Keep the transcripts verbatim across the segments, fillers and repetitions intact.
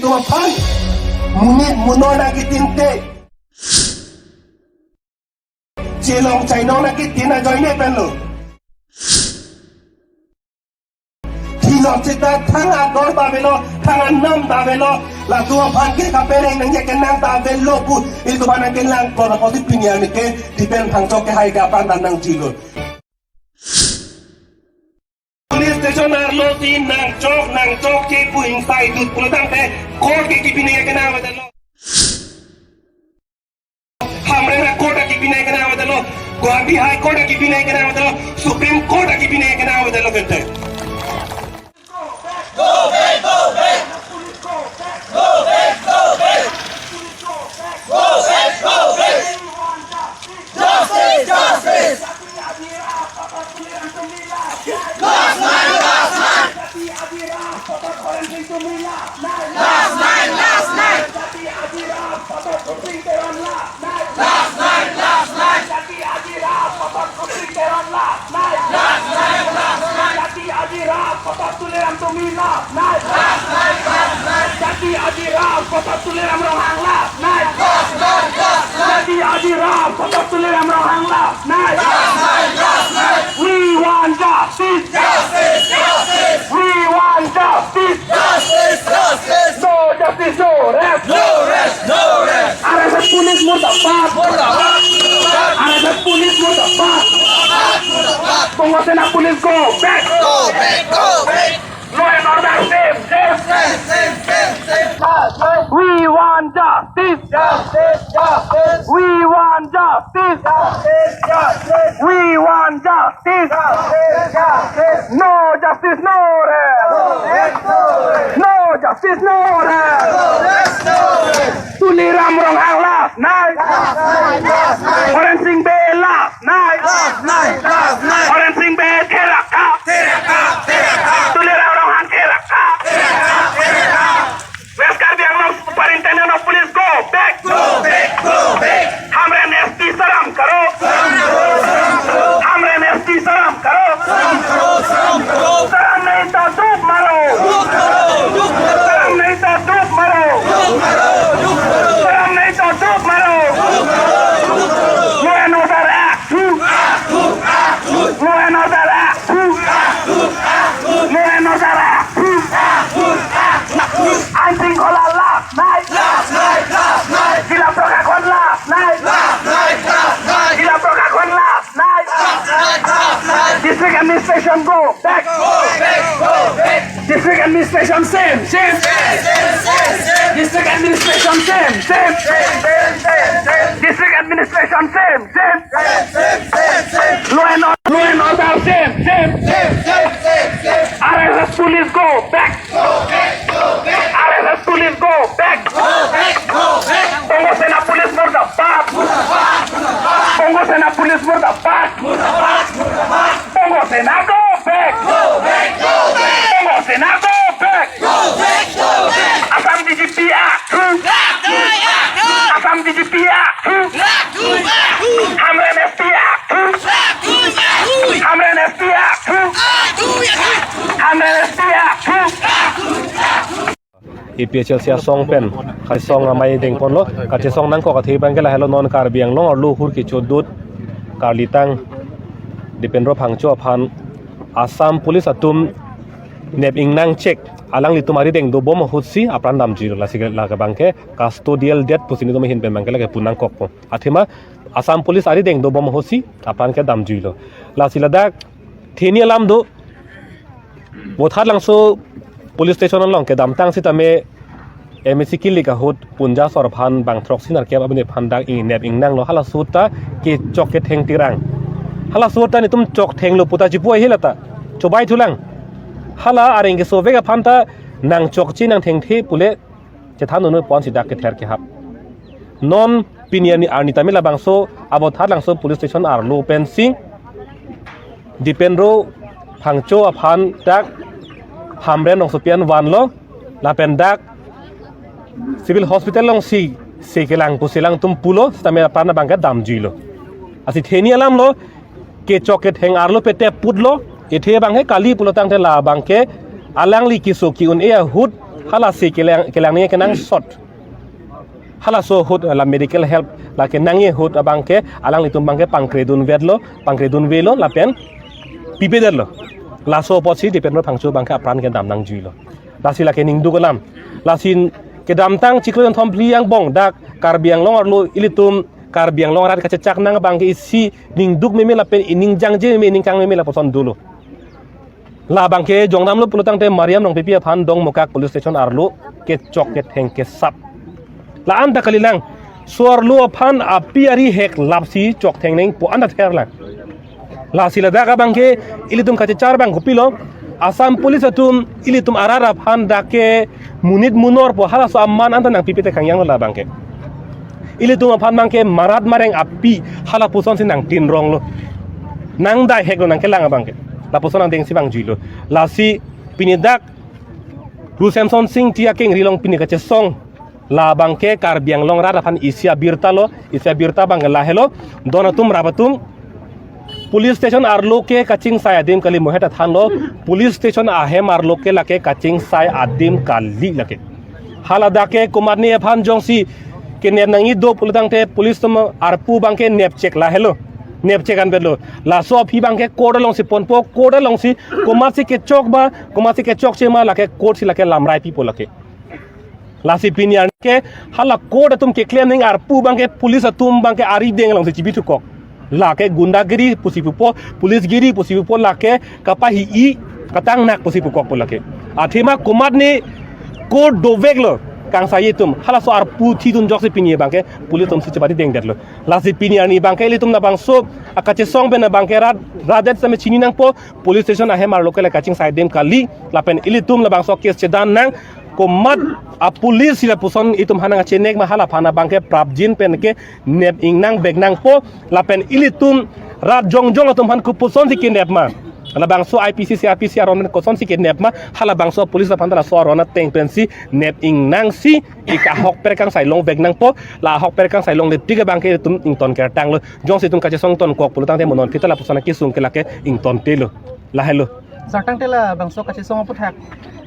Aphan monit monoi nangketinte, chelong chainong nangketin ajoine pen lo. Thilot seta thang agor ta avelo, thang anam ta avelo, latum aphan ke kapereng nangji akenang ta avelo pu ilitum aphan nangkelang pon apotsi pini arni ke Dipen Phangcho kehai ke apran ta nangchilo. Police station arlo si nangchok, nangchokche pu ingsai dut pulotangte court ke kepinai akenang avedetlo. Hamren a-court akepinai akenang avedetlo. Guwahati High Court akepinai akenang avedetlo. Supreme Court akepinai akenang avedetlo kente. Go back, go back. Go back, go back. Go back, go back. Justice, justice. Last night, last night. Last night, last night. Last night, last night. Last night, last night. Jati Adi Rao Pathak Tuliram Tumhi last night. Last night, last night. Jati Adi Rao Pathak Tuliram Ronghang last night. Last night, last night. Jati Adi Rao Pathak Tuliram Ronghang last night. Last night, last night. We want justice. Justice, justice. We want justice. Justice, justice. No justice, no rest. No rest, no rest. R S S police murdabad. Murdabad, murdabad. R S S police murdabad. Murdabad, murdabad. Bongo Sena police go back. Go back, go back. Law and order same, same. Same, same, same, same. We want justice. Justice, justice. We want justice. Justice, justice. We want justice. Justice, justice. No justice, no rest. No rest, no rest. No justice, no rest. No rest, no rest. Tuliram Ronghang last night. Last night, last night. Horen Sing Bey last night. Last night, last night. Horen Sing Bey therakha. Therakha, therakha. Tuliram Ronghang therakha. Therakha, therakha. West Karbi Anglong Superintendent of Police, go back. Go back, go back. Hamren S P saram karo. Saram karo, saram karo. Hamren S P saram karo. Saram karo, saram karo. Saram nahi to duk maro. Duk maro, duk maro. Saram nahi to duk maro. Duk maro, duk maro. Saram nahi to duk maro. Duk maro, duk maro. Law and order act. Act, act. Law and order act. Act, act. Law and order act. Ain Sringkhola last night. Last night, last night. Jila Prokhakhon last night. Last night, last night. Jila Prokhakhon last night. Last night, last night. District administration go back. Go back, go back. District administration same, same. Same, same, same, same. District administration same, same. Same, same, same, same. District administration same, same. Same, same, same, same. Law and or-, law and order same, same. Same, same, same, same. R S S police go back. Go back, go back. R S S police go back. Go back, go back. Bongo Sena police murdabad. Murdabad, murdabad. Bongo Sena police murdabad. Murdabad, murdabad. Bongo Sena go back. Go back, go back. Bongo Sena go back. Go back, go back. Assam D G P act. Lagu, lagu. Assam D G P act. Lagu, lagu. Hamren S P act. Lagu, lagu. Hamren S P act. Lagu, lagu. Hamren S P act. A P H L C asong pen, kachesong amei dengponlo, kachesong nangkok athe abang ke lahelo non Karbi Anglong arlo hur kechodut, karlitang, Dipendro Phangcho aphan, Assam Police atum nep ingnang chek, alanglitum arideng dobom ahutsi apran damjuilo, lasi lake abang ke custodial death pusi nelitum ahin pen abang ke lake pu nangkokpo. Athema, Assam Police arideng dobom ahutsi apran ke damjuilo. Lasi ladak, theni alam do, Bothatlangso police station along kedamtang sitame M A C kilik ahut Punja Sor aphan bang throksi nerkep abini aphan dak ingnep ingnanglo, halaso ahut ta kechok ketheng tirang. Halaso ahut ta netum chokthenglo puta chipu ahi lata. Chobai thulang. Hala areng kesovek aphan ta nangchokche nangthengthe pule chethan unu ponsi dak kether kehap. Non pini arni, arni tame labangso Bothatlangso police station arlo pensi Dipendro Phangcho aphan dak Hamren Rongsopi an vanlo, lapen dak civil hospital alongsi se kelang pusi alangtum pulo, sitame apran abang ke damjuilo. Lasi theni alamlo, kechok ketheng arlo pete putlo, athe abang ke kali pulotangte la abang ke alangli keso ki-un-e ahut Halasi kelang, kelang ni kenangsot. Halaso ahut la medical help lake nangji ahut abangke alanglitum abangke pangkredun vetlo, pangkredun velo lapen pipedetlo. Laso apotsi Dipen Bro Phangcho abangke apran kedam nangjuilo. Lasi lake ningduk alam. Lasi kedamtang chiklo jonthom phli angbong dak Karbi Anglong arlo ilitum Karbi Anglong arat kachechak nang abangke isi ningduk meme lapen ining jangje meme, ining kang meme lapuson dolo. Labangke jongdamlo pulotangte Mariam Rongpipi aphan Dongmukak Police Station arlo kechok ketheng kesap. La-an ta kalilang, so arlo aphan api ari hek lapsi choktheng nangpo anta therlang. Lasi ladak abangke ilitum kachechar abang kopilo, Assam Police atum ilitum arat aphan dak ke monit monor po, halaso aman anta nangpipe te kangjanglo labangke. Ilitum aphan abangke marat mareng api hala pusonsi nangtinronglo. Nangdai heklo nangkelang abangke. Lapuson angdengsi abang juilo. Lasi pini dak Bru Semson Sing Ingti akengri along pini kachesong. Labangke Karbi Anglong arat aphan isi abirta lo, isi abirta abangke lahelo. Don atum rap atum Police Station arlo ke kachingsai adim kali, mohet ta thanlo. Police Station ahem arlo ke lake kachingsai adim kali lake. Hala dak ke komatne aphan jongsi kenep nangji do pulotangte police atum arpu abangke nepchek lahelo. Nepchek anvetlo. Laso aphi abangke court alongsi ponpo, court alongsi komatsi kechok ma, komatsi kechokche ma lake court si lake lamrai pipo lake. Lasi pini arni ke hala court atum keklem nangji arpu abangke police atum abangke arideng alongsi chibithukok. Lake gundagiri pusi pupo, policegiri pusi pupo, lake kapahi-i katangnak pusi pukokpo lake. Athema komatne court doveklo kangsai atum. Halaso arpu thidun ajoksi pini abangke police atumsi chepadi dengdetlo. Lasi pini arni abangke ilitum labangso akachesong pen abangke rat, rat det same chini nangpo, police station ahem arlo ke la kachingsai adim kali, lapen ilitum labangso case chedan nang, komat apolice si lapuson itum aphan nangkachenek ma, hala aphan abangke prapjin pen ke nep ingnang vek nangpo, lapen ilitum rat jongjong atum aphan kopuson si kenep ma, labangso I P C, C R P C aron pen kosonsi kenep ma, halabangso police aphan ta laso aron ateng pensi nep ingnangsi ik ahokpet kangsai long vek nangpo, la ahokpet kangsai longle tik abangke itum ington kertanglo, jongsi itum kachesong tonkok pulotangte mo non kita lapuson akesung ke lake ingtontelo. Lahelo. Sartangte labangso kachesong aputhak,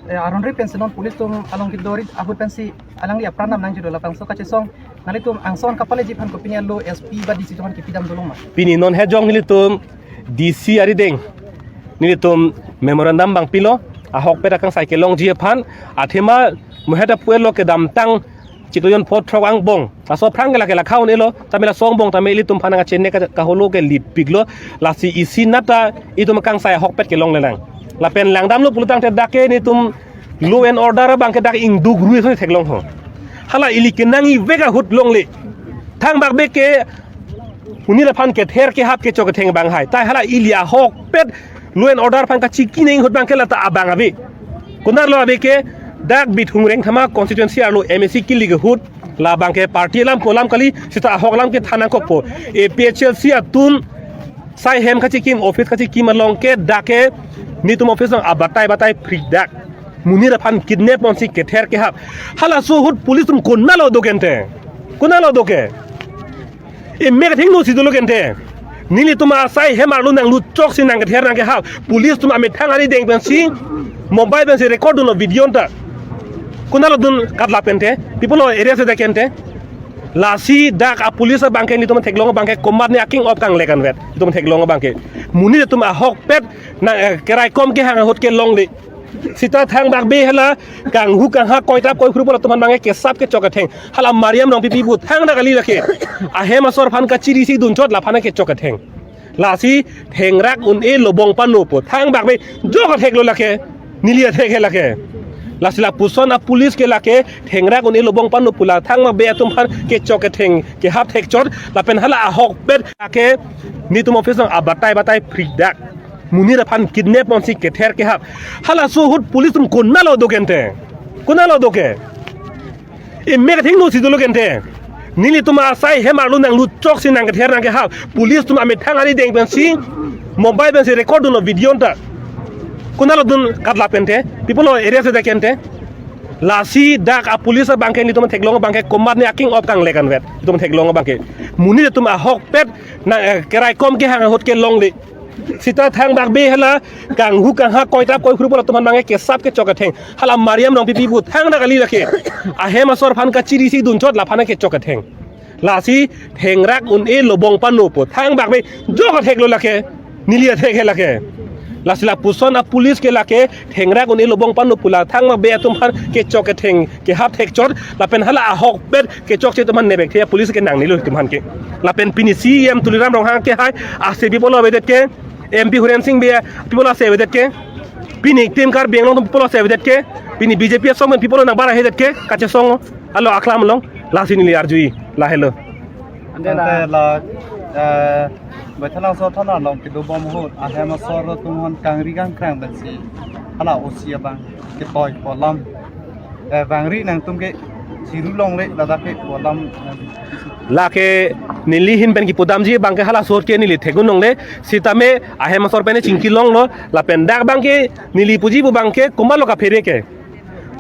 eh, aron ri pensi non police atum along kedo ri ahut pensi alangli apran dam nangjuilo, labangso kachesong nanglitum angson kapale ji aphan kopini arlo S P ba D C atum aphan kepidam dolong ma? Pini non hejong nelitum D C arideng nelitum memorandum abang pilo, ahokpet akangsai kelongji aphan, athema mohet apuelo kedamtang chiklo jon phongo throk angbong. Laso aphrang ke lake lakha un-elo, tame laso angbong tame ilitum aphan nangkachenek ka, kaholo ke lipiklo, lasi isi nata itum akangsai ahokpet kelongle nang. Lapen langdamlo pulotangte dak ke nelitum law and order abangke dak ingduk rui so theklong ho. Hala ili kenangji vek ahut longle. Thangbak be ke monit aphan kether kehap kechok ketheng abang hai. Tai hala ili ahokpet law and order aphan kachiki nangji ahut abangke lata abang ave. Konatlo ave ke dak Bithung Rengthama constituency arlo M A C kilik ahut labangke party alam po alam kali, seta ahok alam kethan nangkokpo. A P H L C atum sai hem kachikim, office kachikim along ke dak ke nelitum office along abatai batai phrik dak. Monit aphan kidnap ponsi kether kehap. Halaso ahut police atum konatlo do kente? Konatlo do ke? Emek athengno si dolo kente. Nelitum asai hem arlo nangluchok si nangkether nangkehap. Police atum amethang arideng pensi mobile pensi record dunlo video ta. Konatlo dun katla pente. People lo area se da kente. Lasi dak apolice abangke nelitum theklong abangke komatne aking op kanglek anvet. Nelitum theklong abangke. Monit atum ahokpet nang, eh, keraikom kehang ahut kelongle. Seta thangbak be hala kanghu kangha koitap koiphru pu latum aphan abangke kesap kechok ketheng. Hala Mariam Rongpipi pu thangta kali lake. Ahem asor aphan kachiri si dunchot laphan kechok ketheng. Lasi thengrak un-e lobong pano pu thangbak be jok atheklo lake. Neli athek he lake. Lasi lapuson apolice ke lake thengrak un-e lobong pano pu la thangbak be atum aphan kechok ketheng kehap thekchot lapen hala ahokpet lake nelitum office along abatai batai phrik dak. Monit aphan kidnap ponsi kether kehap. Halaso ahut police atum konatlo do kente? Konatlo do ke? Emek athengno si dolo kente. Nelitum asai hem arlo nangluchok si nangkether nangkehap. Police atum amethang arideng pensi mobile pensi record dunlo video ta. Konatlo dun katla pente. People lo area se da kente. Lasi dak apolice abangke nelitum theklong abangke komatne aking op kanglek anvet. Nelitum theklong abangke. Monit atum ahokpet nang, eh, keraikom kehang ahut kelongle. Sita thangbak be hala kanghu kangha koitap koiphru pulo atum aphan abangke kesap kechok ketheng. Hala Mariam Rongpipi pu thangta kali lake. Ahem asor aphan kachiri si dunchot laphan kechok ketheng. Lasi thengrak un-e lobong pano pu thangbak be jok athek lo lake. Neli athek he lake. Lasi lapuson a police ke lake thengrak un-e lobong pano pu la thangbak be atum aphan kechok ketheng kehap thekchot lapen hala ahokpet kechokche atum aphan nepek the police ke nangnelo atum aphan ke. Lapen pini C E M Tuliram Ronghang ke hai ase pi pulo avedet ke, M P Horen Sing Bey pi pulo ase avedet ke, pini tim Karbi Anglong atum pi pulo ase avedet ke, pini B J P asong pen pi pulo nangbar avedet ke, kachesong alo aklam along, lasi neli arjui lahelo. Ante la, eh, Baithalangso thana along kedobom ahut ahem asor atum aphan kangri kangkrang pensi hala O C abang ketoi pu alam, eh, vangri nangtum ke chiru longle ladak ke pu alam, eh, lake neli ahin pen kipudamji abangke halaso ahut ke neli thekdun longle, sitame ahem asor pen chingki longlo lapen dak abangke neli puji pu abangke komatlo kaphere ke.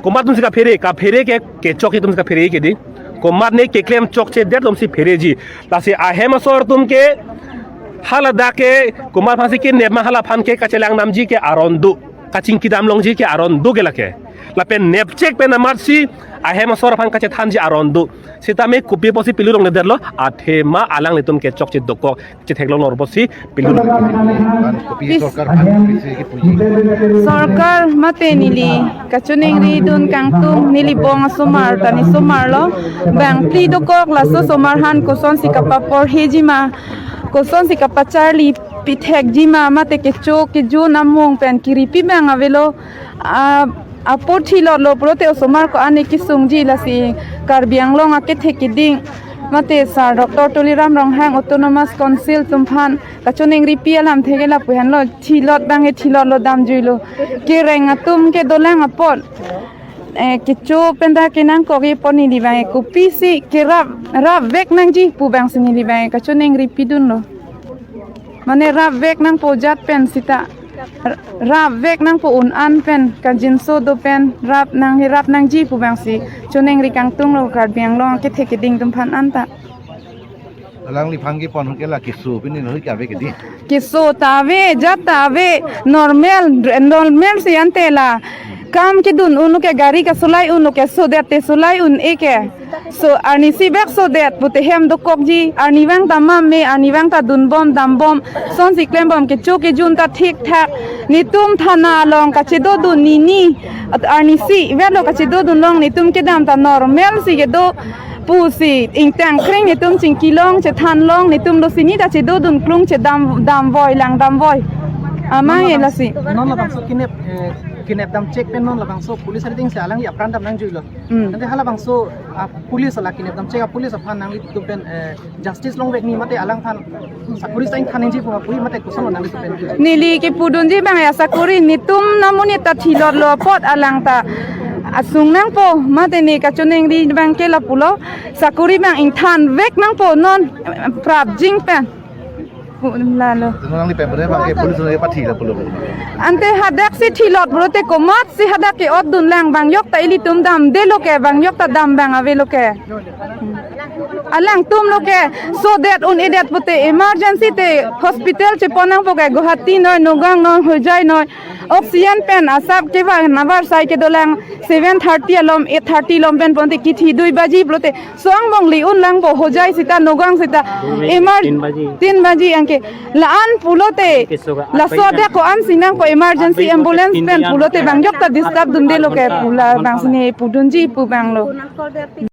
Komat atumsi kaphere, kaphere ke, kechokche atumsi kaphere ke dei. Komatne keklem chokchedet atumsi phereji. Lasi ahem asor atum ke haladak ke komat aphansi kenep ma hala aphan ke kachelang damji ke aron do. Kachingki dam longji ke aron do ke lake. Lapen nepchek pen amatsi ahem asor aphan kachethanji aron do. Sitame kopi apotsi pilo rong ledetlo, athema alanglitum kechokche dokok chethek longlor apotsi pilo. Sorkar mate neli kachoningri dun kangtung, neli bong asomar ta ne somar lo, bang phli dokok laso somar aphan kosonsi kapaporheji ma, kosonsi kapacharli pithekji ma, mate kecho kejun amung pen kiripi bang avelo, a, apo thilot lo pulote osomar ko-an ne kesungji, lasi Karbi Anglong akethe keding mate Sir Doctor Tuliram Ronghang Autonomous Council atum aphan kachoningripi alamthe ke lapu henlo, thilot abangke thilot lo damjuilo. Kereng atum ke dolang apot, eh, kecho penta kenangkokji apot neli abangke kopisi kerap, rapvek nangji pu abangsi neli abangke kachoningripi dunlo. Mane rapvek nangpo jat pen sita. R-, rapvek nangpo un-an pen, kangjinso do pen, rap nang, rap nangji pu abangsi choningri kangtunglo Karbi Anglong akethe keding atum aphan anta. Alangliphan kepon ke la keso pini lo ke ave ke dei. Keso ta ave, jat ta ave, normal, normal si ante la. Kam kedun un-e ke, gari kasolai un-e ke, sodet te solai un-e ke. So, arnisi bek sodet pute hem dokokji, arnivang ta mame, arnivang ta dunbom, dambom, sonsi klembom, kecho kejun ta thikthak. Netum thana along kachedodun nini, at arnisi, velo kachedodun long, netum kedam ta normalsi kedo pusi, ingtang kring netum chingki long, chethan long, netum lo sini ta chedodun klung chedam, damvoi, lang damvoi. Amang e lasi. Non labangso kinep, eh, kinep damchek pen non labangso police arideng si alangli apran dam nangjuilo. Hmm. Ante halabangso, ah, police ala kinep damchek a police aphan nanglitum pen, eh, justice longvek ni mate alangphan sakori sain than nangji pu apui mate koson lo nanglitum pen. Neli kepudunji abang ya sakori netum namun ita thilot lo apot alang ta asung nangpo mate ne kachoningri abangke lapulo sakori abang ingthanvek nangpo non, eh, prapjin pen. Pu lalo. Nangli pen pen abangke police lo pathi lapulo. Ante hadak si thilot pulote komatsi hadak ke-otdun lang bang yok ta ilitum damdelo ke bang yok ta dam bang avelo ke. Alangtum lo ke sodet un-edet pute emergency te hospital chepon nangpo ke Guwahati noi, Nagaon noi, Hojai noi. Oxygen pen asap kevang navarsai kedolang seven thirty alom, eight thirty alom pen ponte kithi dui baji pulote so angbong li un langpo Hojai sita Nagaon sita. Dui baji, emer-, tin baji. Tin baji anke la-an pulote. Kiso ka laso aat baji adak ko-ansi nangpo emergency aat baji ambulance tin pen baji pulote bang yok ta disturb dundelo ke pu labangsi ne pudunji pu abang lo.